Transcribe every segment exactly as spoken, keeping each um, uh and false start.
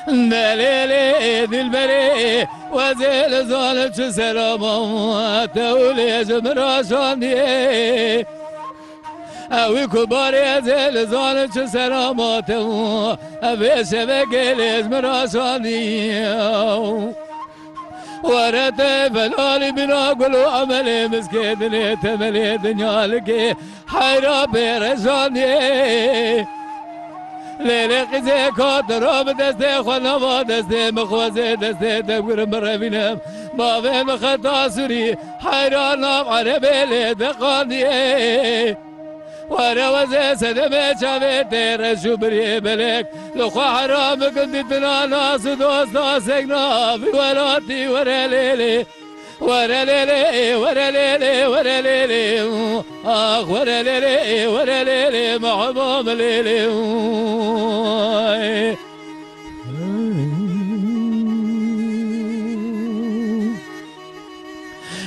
Delêlê dilberê, wezê li zalim çi selamam, te û lê ji min raşandiyê. Ewî ku barê ez ê li zalim çi selamate û, evê şevekê lê ji min raşandiyê. Were te felalî bîna gul û emelê miskê dinê temelê dinya likê heyra pê reşandiyê. Lêlê qîzê ka tu ra bi destê xwe nava destê min xwezê destê te bigirim birevînim. Bavê min xeta sûrî heyra nav erebê lê deqandiyê. Were wezê sedemê çavê tê reş û biriyê belek. Li xwe heram bikin dîtina nas û dosta sek navî welatî were lêlê. Were lêlê, were lêlê, were lêlê. Ax were lêlê, were lêlê, mehbûm lêlê.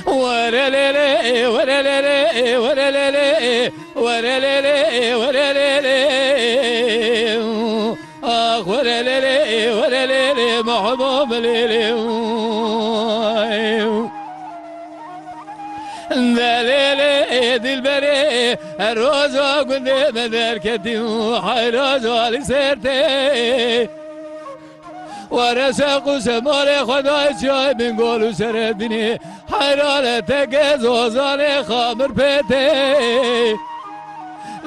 Were lêlê, were lêlê, were lêlê, were lêlê, were lêlê. Ax were lêlê, were lêlê, mehbûm lêlê. Delêlê dilberê, her roja gundê me derketî û heyra ji alî ser tê. Were şeq û şemalê xwedayê çiyayê Bingol û Şeredînê, heyra le teke zozanê xamir pê tê.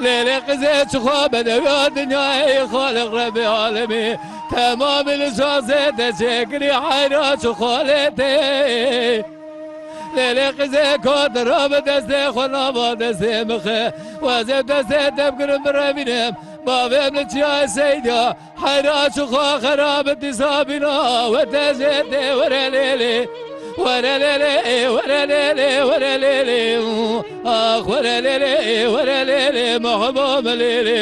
Lêlê qizê çixwa bedewiya dinyayê Xaliq Rebê alemê, temamî li şazê te çêkirî heyra çixwa lê tê. Lêlê qizê ka tu ra bi destê xwe nava destê min xe. Wezê destê te bigirim birevînim. Bavê min çiyayê Seyda. Heyra çixwa xerab dîsa bîna we te jê tê were lêlê. Were lêlê, were lêlê, were lêlê. Ax were lêlê, were lêlê, mehbûm lêlê.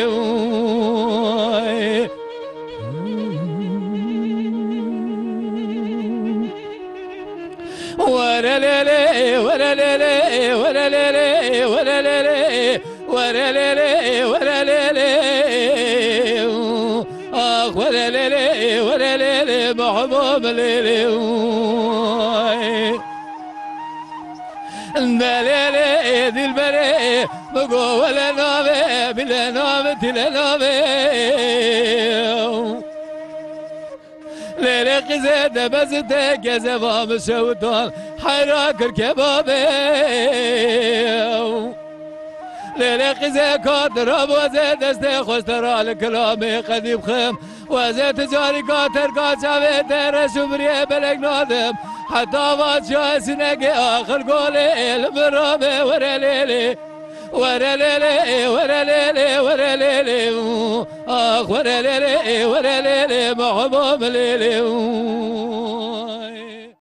Were lêlê, were lêlê, were lêlê, were lêlê, were lêlê, were lêlê. Ax were lêlê, were lêlê, mehbûm lêlê. Delêlê dilberê, bigo wele navê, bile navê, tile navê. Lêlê qîzê de bezite kezeva min şewitan heyra kir kebabê. Lêlê qîzê ka tu ra bi wezê destê xwe ji te ra li kilamê qedî bixim. Wezê tu carî ka terka çavê te reş û biriyê belek nadim. Heta va çiyayê sinekê axir golê ê li min rabê were lêlê. Were lêlê, were lêlê, were lêlê. Ax were lêlê, were lêlê, mehbûm lêlê.